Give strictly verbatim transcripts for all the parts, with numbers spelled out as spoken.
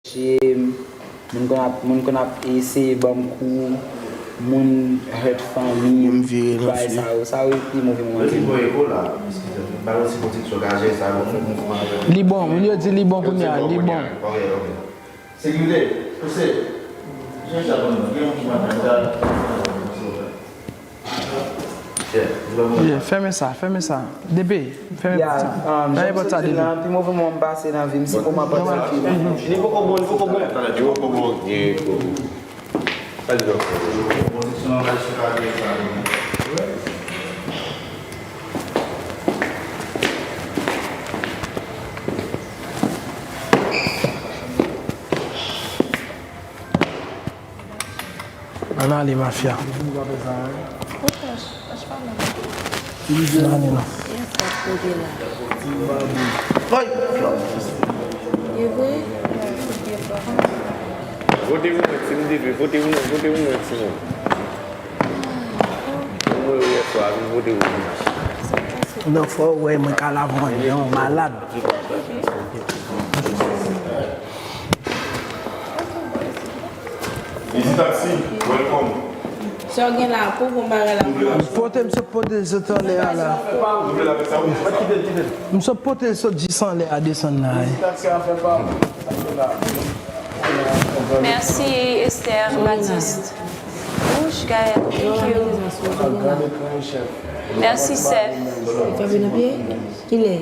Moun konn ap, moun konn ap eseye ban m kou, moun hurt fanmi, bagay sa yo, sa yo pi move moman. Mwen fin voye eko la, eskize m, m pa wè si boutik so ka jere sa, bon, fòk mwen fè yon. Li bon, moun yo di li bon kounye a, li bon. Ok, ok. Sekirite, pouse. Jan sa bon, gen yon ki maten sa. Yeah, fèmen sa, fèmen sa. Depe, fèmen pòt sa. Fèmen pòt sa, Depe. Pi move moman m pase nan vi m, se pou m ap pase nan fim. Li poko bon, li poko bon. Li poko bon, li poko bon. Sa di dòk. Pozisyon an, la, sou ka gen sa. Ann ale, mafya. Ann ale non. Vote pou mwen, Team D P, vote pou mwen, vote pou mwen, Team. Mwen yè swa, vin vote pou mwen. Non, fò w wè mwen ka lavan yon malad. Easy Taxi, welcome. Sa w gen la, pou bon bagay la. Pote m sot, pote l sot anlè a la. M sot pote l sot jis anlè a, desann la. Merci, Esther Baptiste. Wouch, Gaël, thank you. Merci, Seth. Kilè?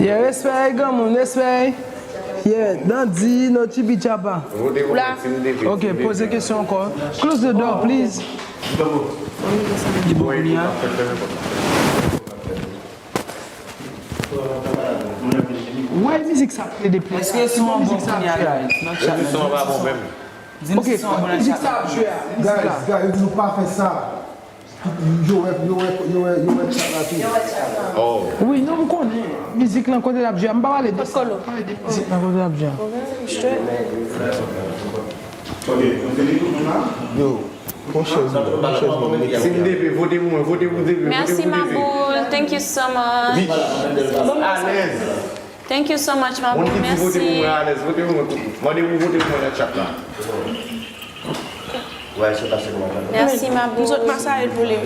Yeah, respè, granmoun, respè. Yeah, Dandy, no chibi chapa. Ok, poze kesyon ankò. Close the door, please. Li bon kounye a. Why mizik sa ap plede play? Èske son an bon kounye a, guys? Nan chat la, di m si son an bon nan chat la. Mizik sa ap jwe a, mizik la. Guys, guys, yo di nou pa fè sa. Yo wè, yo wè, yo wè, yo wè chat la tou. Wi, non, m konnen. Mizik lan kote l ap jwe a, m pa pale de sa. M pale de mizik lan kote l ap jwe a. Ok, nou fini tout moun la? Yo, pran chèz mwen, pran chèz mwen. Team D P, vote pou mwen, vote pou D P, vote pou D P. Merci, ma boule. Thank you so much. Alèz. Thank you so much, ma boule. Moun ki di vote pou mwen, alèz, vote pou mwen. Mande pou vote pou mwen nan chat la. Merci, ma boule. M sot masaye l pou li. M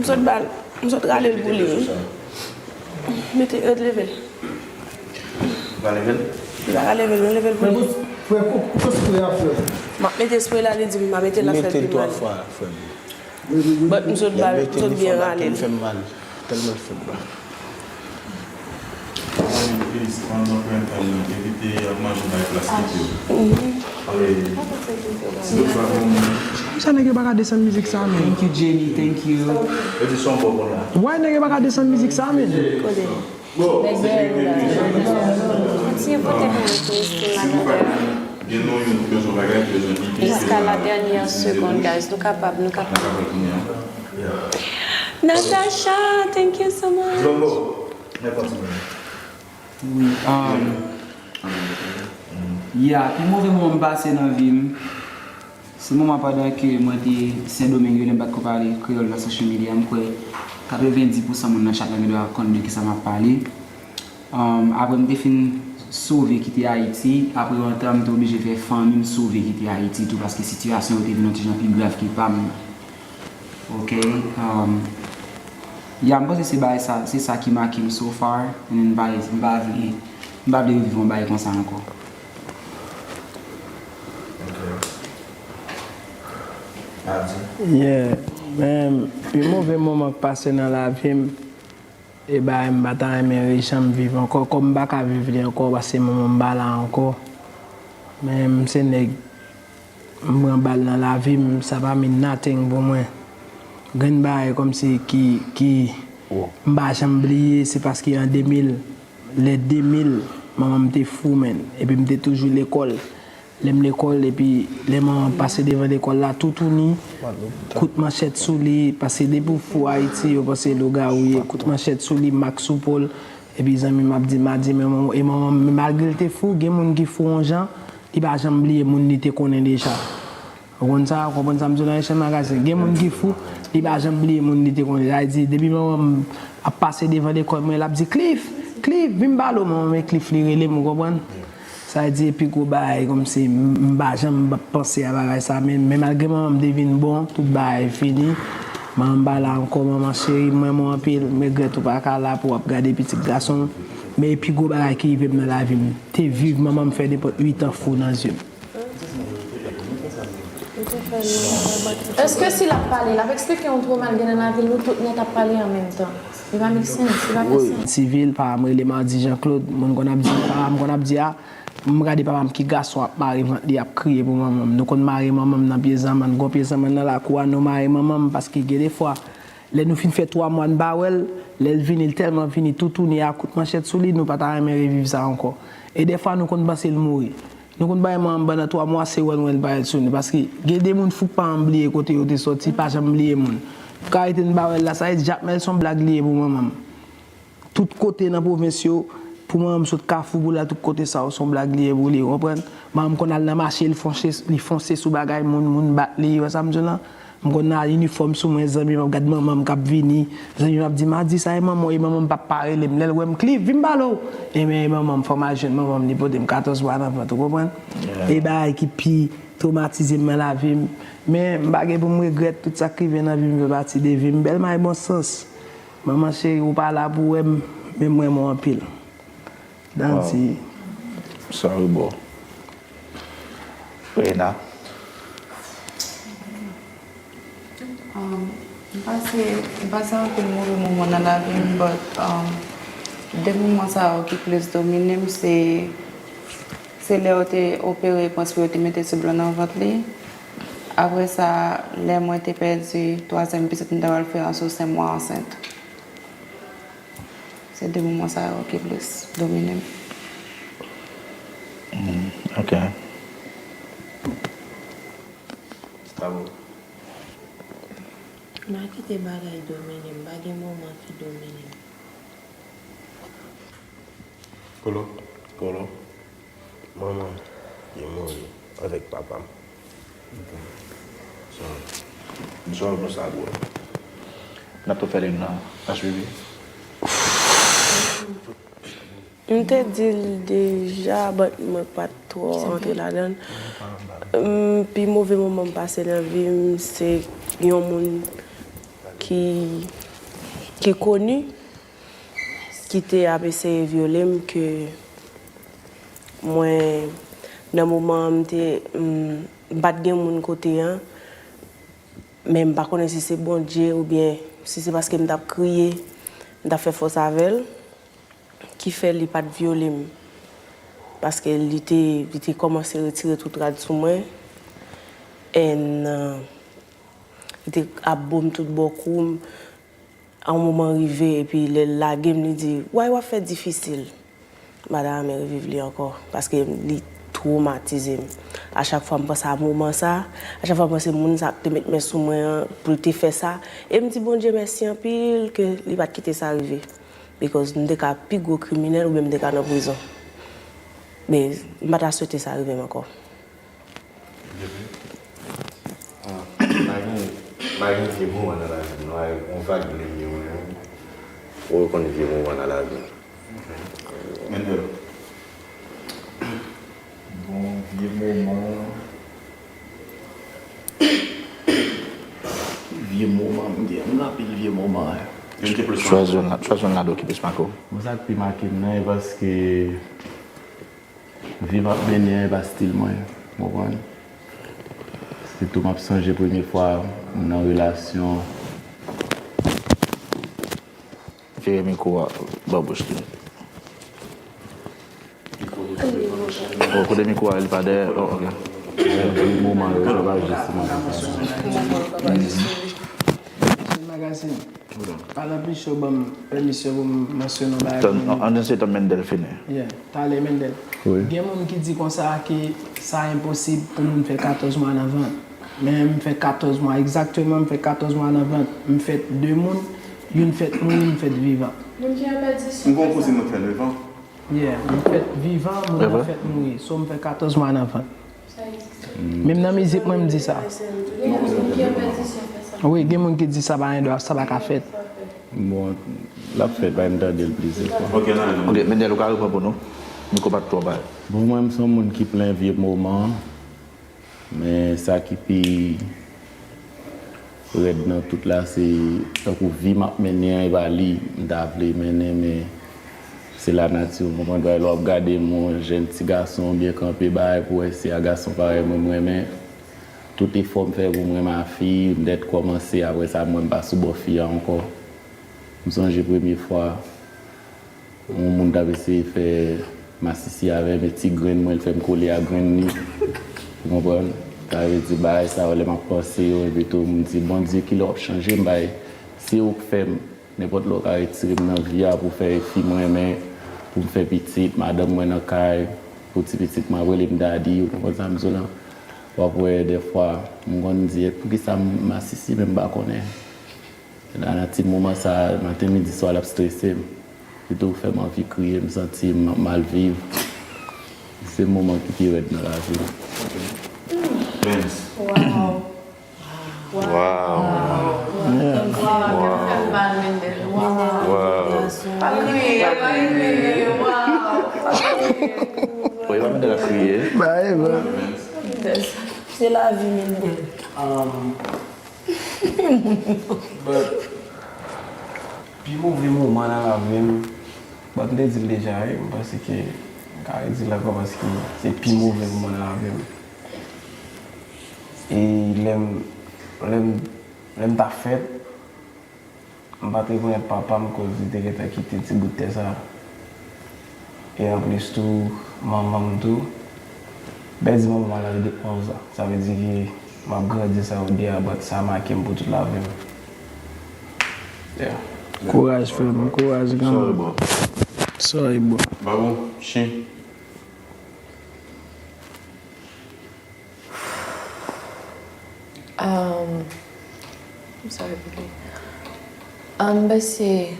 sot ba l, m sot rale l pou li, wi. Mete, ret leve l. Ou pa leve l? Li pa ka leve l, nou leve l pou li. Frè, kou, koupe spray a, frè. M ap mete spray la, li di m m a mete l, l ap fè l pi mal. But m sot ba l, m sot byen rale l. Tèlman l fè m mal. Sa nèg yo pa ka desann mizik sa, men. Thank you, Jenny, thank you. Why nèg yo pa ka desann mizik sa, men? Kote? Kontinye vote pou mwen tou, Miss Team Another. Jusqu'à la dernière seconde, guys. Nou kapab, nou kapab. Natacha, thank you so much. Wi, um, yeah, pi move moman m pase nan vi m, se moman pandan ke mwen te Sendomeng yo, lè m pa t ko pale kreyòl nan social media, m kwè katrevenndis pousan moun nan chat la gendwa konn de kisa m ap pale. Um, apre m te fin sove kite Ayiti, apre yon tan m te oblije fè fanmi m sove kite Ayiti tou, paske sitiyasyon yo te vin yon ti jan pi grav ke pa m. Ok, um, ya, m panse se bagay sa, se sa ki make m so far, and then m pa, m pa vle, m pa vle reviv yon bagay konsa ankò. Yeah, men pi move moman k pase nan lavi m, e bagay m pa ta renmen rejanm viv ankò, kòm m pa ka viv li ankò, paske manman m pa la ankò. Men m se nèg, m pran bal nan lavi m, sa pa mean nothing pou mwen. Grenn bagay kòmsi ki, ki m pa janm bliye, se paske an de mil, lè de mil, manman m te fou, menn. Epi m te toujou lekòl. Lè m lekòl, epi lè manman m pase devan lekòl la, toutouni, kout manchèt sou li, paske depi w fou Ayiti, yo panse lougawou w ye, kout manchèt sou li, mak sou po l, epi zanmi m ap di, m a di, men manman, e manman m, malgre l te fou, gen moun ki fou yon jan, li pa janm bliye moun li te konnen deja. Ou konn sa, ou konprann sa m di w nan Echèn Magazin. Gen moun ki fou, li pa janm bliye moun li te konnen. Sa vle di, depi manman m ap pase devan lekòl mwen, l ap di, Cliff, Cliff, vin pale w, manman m e Cliff li rele m, ou konprann? Sa vle di, pi gwo bagay, kòmsi m, m pa janm panse a bagay sa, men, men malgre manman m te vin bon, tout bagay fini. Manman m pa la ankò, manman cheri, m renmen w anpil, m regrèt ou pa ka la pou w ap gade pitit gason m. Men pi gwo bagay ki rive m nan lavi m, te viv manman m fè nenpòt uit an fou nan zye m. Èske si l ap pale, l ap eksplike yon twoma l gen nan lavi l, nou tout nèt ap pale an menm tan? Li pa make sense, li pa fè sans. Sivil, papa m rele m a di Jean Claude, moun konn ap di, papa m konn ap di a, m gade papa m ki gason ap mare vant li, ap kriye pou manman m. Nou konn mare manman m nan pye zanmann, gon pye zanmann nan lakou a, nou mare manman m, paske gen de fwa, lè nou fin fè twa mwa n pa wè l, lè l vini, l tèlman vini toutouni a kout manchèt sou li, nou pa ta renmen reviv sa ankò. E dèfwa, nou konn panse l mouri. Nou konn bay manman m pandan twa mwa, se wè n wè l parèt sou nou. Paske gen de moun fou k pa janm bliye kote yo te sòti, pa janm bliye moun. Pou ka rete n pa wè l la, sa vle di Jakmèl se yon blag li ye pou manman m. Tout kote nan pwovens yo, pou manman m sot Kafou pou l al tout kote sa yo, se yon blag li ye pou li, ou konprann? Manman m konn al nan mache, li fonse, li fonse sou bagay moun, moun bat li, ou wè sa m di w lan? M konn al inifòm sou mwen, zanmi m ap gad manman m k ap vini. Zanmi m ap di, "Madi, sa e manman w?" E manman m p ap pa rele m. Lè l wè m, "Cliff, vin m pale w." Ebyen, e manman m, fò m al jwenn manman m, li pote m katòz mwa nan vant, ou konprann? E bagay ki pi twomatize m nan lavi m. Men, m pa gen pou m regrèt, tout sa k rive nan vi m fè pati de vi m. Bèl may bon sans. Manman cheri, ou pa la pou wè m, men m renmen w anpil. Danti. Sorry, bro. Rena. Um, m pase, m pase anpil move moman nan lavi m, but um, de moman sa yo ki plis domine m, se, se lè yo te opere Prince pou yo te mete tib lan nan vant li. Apre sa, lè mwen te pèdi twazyèm pitit m ta pral fè an sou senk mwa ansent. Se de moman sa yo ki plis domine m. Mm, ok. Sa bon. M pa kite bagay domine m, pa gen moman ki domine m. Kolo. Kolo. Manman m te mouri avèk papa m. So, m sòl pou sa, bro. N ap tou fè li nan H P V. M te di l deja, but mwen pa t twò antre ladan l. M, pi move moman m pase nan vi m, se yon moun ki, ki koni, ki te ap eseye vyole m, ke mwen, nan moman an, m te, m, m pa t gen moun kote an, men m pa konnen si se Bondye oubyen si se paske m t ap kriye, m t ap fè fòs avè l, ki fè li pa t vyole m. Paske li te, li te kòmanse retire tout rad sou mwen, and, uh, li te ap bo m tout bò kou m. A yon moman rive, epi lè l lage m, li di, "Why w ap fè difisil?" M pa ta renmen reviv li ankò, paske li twomatize m. A chak fwa m panse a moman sa, a chak fwa m panse moun sa k te met men sou mwen an pou l te fè sa, e m di Bondye mèsi anpil ke li pa t kite sa rive. Because m te ka pi gwo kriminèl oubyen m te ka nan prizon. Men m pa ta swete sa rive m ankò. Ah, m pa gen, m pa gen vye moman nan lavi m non, yon vag menm yo menm. Ou konn vye moman nan lavi m. Mendel. Bon, vye moman. Ki vye moman m gen? M gen anpil vye moman. Chwazi youn la, chwazi youn ladan ki plis make w. Bon, sa k pi make m nan, e paske vi m ap mennen an, e pa stil mwen, w konprann? Sitou m ap sonje premye fwa m nan relasyon. Vire mikwo a bò bouch li. Oh, kote mikwo a, li pa dèyè? Oh, ok. Moman yo, sa pa jis moman. Magazine. Padan plis yo ban m pèmisyon pou m mansyone yon bagay pou nou. An, an, se tan Mendel fini. Yeah, talè Mendel. Gen moun ki di konsa ke sa enposib pou moun fè katòz mwa nan vant. Men m fè katòz mwa, egzakteman, m fè katòz mwa nan vant. M fèt de moun, youn fèt mouri, youn fèt vivan. Moun ki an pèdisyon. M gen yon kouzin mwen ki fè nèf an. Yeah, m fèt vivan, moun nan fèt mouri. So, m fè katòz mwa nan vant. Menm nan mizik mwen, m di sa. Wi, gen moun ki di sa pa gen dwa, sa pa ka fèt. Bon, l ap fèt, bay m tande l plizyè fwa. Ok, nan. Ok, Mendel, ou ka reponn pou nou? Mikwo pa t twò bay. Bon, mwen, m se yon moun ki plen vye moman. Men sa ki pi rèd nan tout la, se tankou vi m ap mennen an, e pa li m ta vle mennen, men se lanati, ou konprann, bagay lè w ap gade m, yon jèn ti gason byen kanpe, bagay pou wè si a gason parèy mwen m renmen. Tout efò m fè pou m renmen a fi, m dèt kòmanse, apre sa, m wè m pa sou bò fi a ankò. M sonje premye fwa yon moun t ap eseye fè masisi avè m, e ti grenn mwen, l fè m kole a grenn li. Ou konprann? Sa vle di, bagay sa yo, lè m ap panse yo, epi tou, m di, Bondye, kilè w ap chanje m, bagay? Se ou k fè m. Nenpòt lè w ka retire m nan vi a pou fè fi m renmen, pou m fè pitit, madanm mwen nan kay, pou ti pitit mwen ap rele m daddy, ou konprann sa m di w lan? W ap wè dèfwa, m konn di, poukisa m masisi, men m pa konnen. Nan ti moman sa, maten, midi, swa, l ap strese m. Li tou fè m anvi kriye, m santi m mal viv. Se moman ki pi rèd nan lavi m. Benz. Wow. Wow. Wow. Wow. Wow. Wow. Pa kriye, pa kriye. Wow. Bon, e pa Mendel ap kriye. Ba e bon. Se lavi, Mendel. But pi move moman nan lavi m, but m te di l deja wi, m panse ke m ka redi l ankò paske se pi move moman nan lavi m. E lè m lè m lè m ta fèt, m pa t rekonèt papa m koz li te gentan kite ti bout tè sa. E anplis tou, manman m tou, m pèdi manman m a laj de onz an. Sa vle di ke m ap grandi sa yo de a, but sa make m pou tout lavi m. Yeah. Kouraj frè m, kouraj granmoun. Sorry bro. Sorry bro. Babo, chen. Um, I'm sorry, baby. Um, ben, se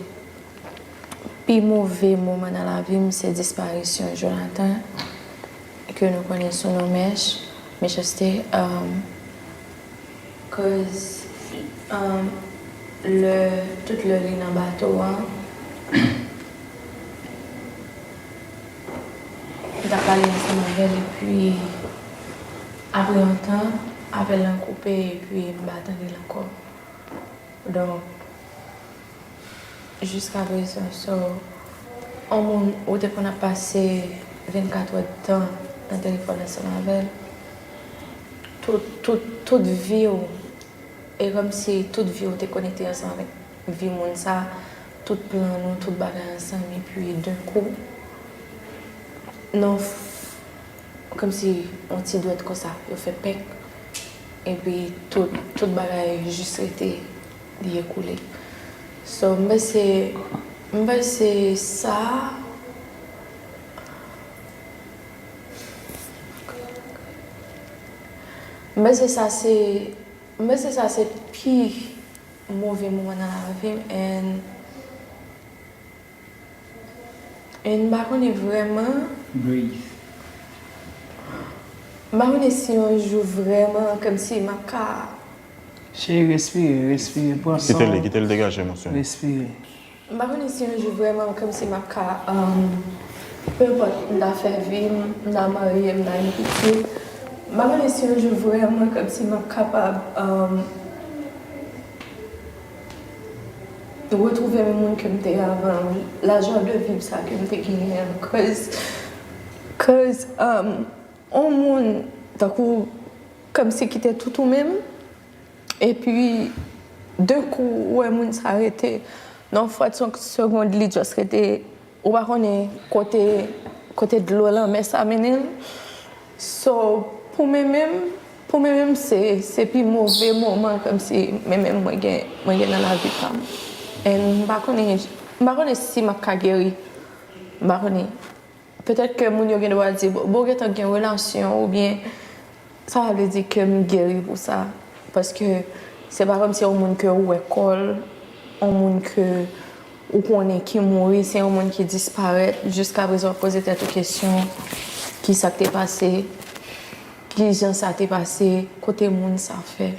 pi move moman nan lavi m, se disparisyon Jonathan, ke nou konnen sou non Mèch, Mechanste. Um, cause, um, lè, tout lè li nan bato a, m t ap pale ansanm avè l, epi apre yon tan, apèl lan koupe, epi m pa tande l ankò. Donk, jiskaprezan, so, yon moun ou te konn ap pase vennkat èdtan nan telefòn ansanm avè l, tout, tout, tout vi w, e kòmsi tout vi w te konekte ansanm avèk vi moun sa, tout plan nou, tout bagay ansanm, epi d'un coup, nan kòmsi yon ti dwèt konsa, yo fè pèk, epi tout, tout bagay jis rete, li ekoule. So, m panse, m panse sa, m panse sa se, m panse sa se pi move moman nan lavi m, and And m pa konnen vrèman. Breathe. M pa konnen si yon jou vrèman, kòmsi m ap ka. Cheri, respire, respire, pran san w. Kite l, kite l degaje, monchè. Respire. M pa konnen si yon jou vrèman, kòmsi m ap ka, um, penenpòt m ta fè vi m, m ta marye, m ta gen pitit. M pa konnen si yon jou vrèman, kòmsi m ap kapab, um, retwouve menm moun ke m te ye avan, la joie de vivre sa ke m te genyen an. Cause, cause, um, on moun, tankou, kòmsi ki te tout ou menm, epi, d'un coup, ou wè moun sa rete, nan yon fraksyon segond, li just rete, ou pa konnen kote, kote dlo lanmè sa mennen l. So, pou mwen menm, pou mwen menm, se, se pi move moman kòmsi mwen menm mwen gen, mwen gen nan lavi pa m. And m pa konnen, m pa konnen si m ap ka geri. M pa konnen. Petèt ke moun yo gen dwa di, bon, bon, w gentan gen relasyon oubyen sa pa vle di ke m geri pou sa. Paske se pa kòmsi yon moun ke ou wè kò l, yon moun ke ou konnen ki mouri, se yon moun ki disparèt, jiskaprezan w ap poze tèt ou kesyon, kisa k te pase, kijan sa te pase, kote moun sa fè.